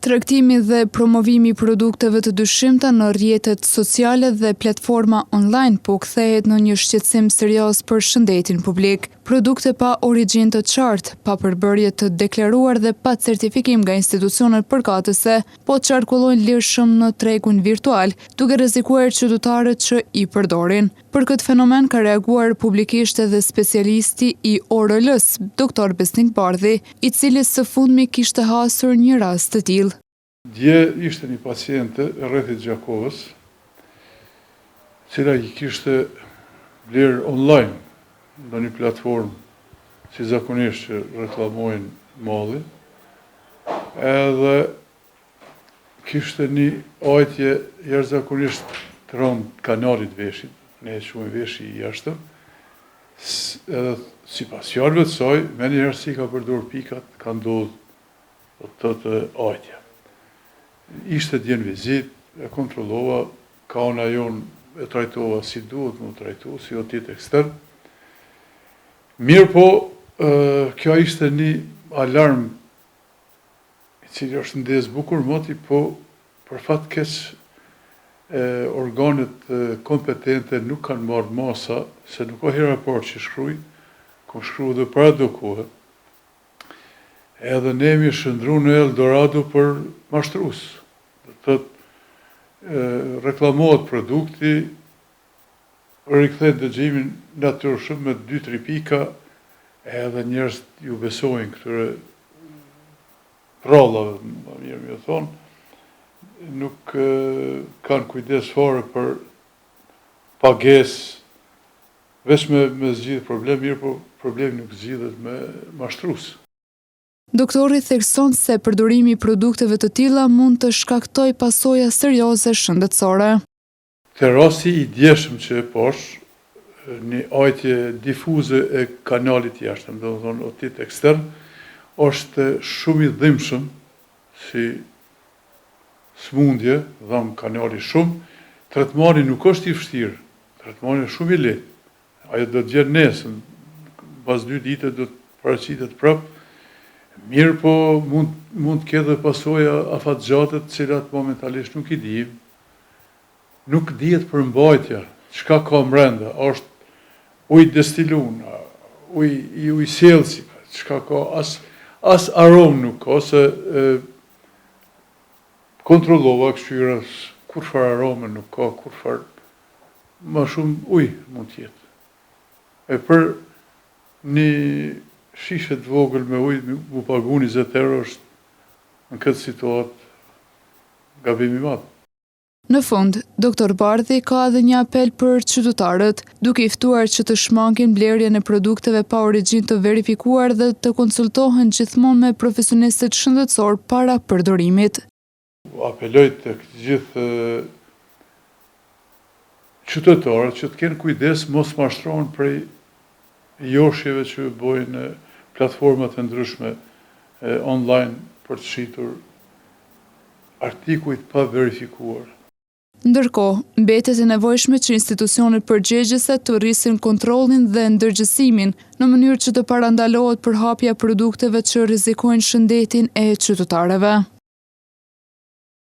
Tregtimi dhe promovimi i produkteve të dyshimta në rrjetet sociale dhe platforma online po kthehet në një shqetësim serioz për shëndetin publik. Produkte pa origjinë të qartë, pa përbërje të deklaruar dhe pa certifikim nga institucionet përkatëse po qarkullojnë lirshëm në tregun virtual, duke rrezikuar qytetarët që i përdorin. Për këtë fenomen ka reaguar publikisht edhe specialisti i ORL-së, Doktor Besnik Bardhi, i cili së fundmi kishte hasur një rast të tillë. Dje ishte një paciente e rrethit Gjakovës, e cila i kishte blerë online në një platformë si zakonisht që reklamojnë mallin, edhe kishte një ajtje jashtëzakonisht të rëndë të kanalit veshit, ne e quajmë veshi i jashtëm, edhe sipas fjalëve të saj, menjëherë si ka përdorë pikat, ka ndodhë do të thotë ajtja. Ishte dje në vizitë, e kontrollova, ka ana jonë e trajtova si duhet me u trajtu, si otit ekstern. Mirëpo, kjo ishte një alarm i cili është ndezë bukur moti, po për fat keq organet kompetente nuk kanë marrë masa, se nuk o hera e parë që shkruj, kom shkru edhe para do kohe, edhe ne jemi shndërru në El Dorado për mashtrus. Do të thotë, reklamohet produkti, rikthen dëgjimin natyrshëm me dy tri pika edhe njerëzit ju besojnë këtyre prrallave, më mirë me ju thonë, nuk kanë kujdes fare për pagesë, veç me, me zgjidh problem, mirëpo problemi nuk zgjidhet me mashtrus. Doktori thekson se përdorimi i produkteve të tilla mund të shkaktojë pasoja serioze shëndetësore. Te rasti i djeshëm që e pashë, një ajtje difuze e kanalit të jashtëm, domethënë otit ekstern, është shumë i dhimbshëm si sëmundje, dhemb kanali shumë, tretmani nuk është i vështirë, tretmani është shumë i lehtë, Ajo do të vjen nesër, mbas dy dite do të paraqitet prapë, mirëpo mund mund të ketë dhe pasoja afatgjate të cilat momentalisht nuk i dimë. Nuk dihet përmbajtja, çka ka mbrenda, a është ujë destilun, a ujë i ujësjellësit, çka ka, as as aromë nuk ka, se e, kontrollova këqyra, kurrfarë arome nuk ka, kurrfarë Ma shumë ujë mund të jetë. E për një shishe të vogël me ujë mu pagu 20 euro është në këtë situatë gabim i madh. Në fund, Doktor Bardhi ka edhe një apel për qytetarët, duke i ftuar që të shmangin blerjen e produkteve pa origjinë të verifikuar dhe të konsultohen gjithmonë me profesionistët shëndetësorë para përdorimit. Apeloj tek të gjithë qytetarët që të kenë kujdes mos mashtrohen prej joshjeve që bëjnë platformat e ndryshme online për të shitur artikuj të paverifikuar. Ndërkohë, mbetet e nevojshme që institucionet përgjegjëse të rrisin kontrollin dhe ndërgjegjësimin, në mënyrë që të parandalohet përhapja e produkteve që rrezikojnë shëndetin e qytetarëve.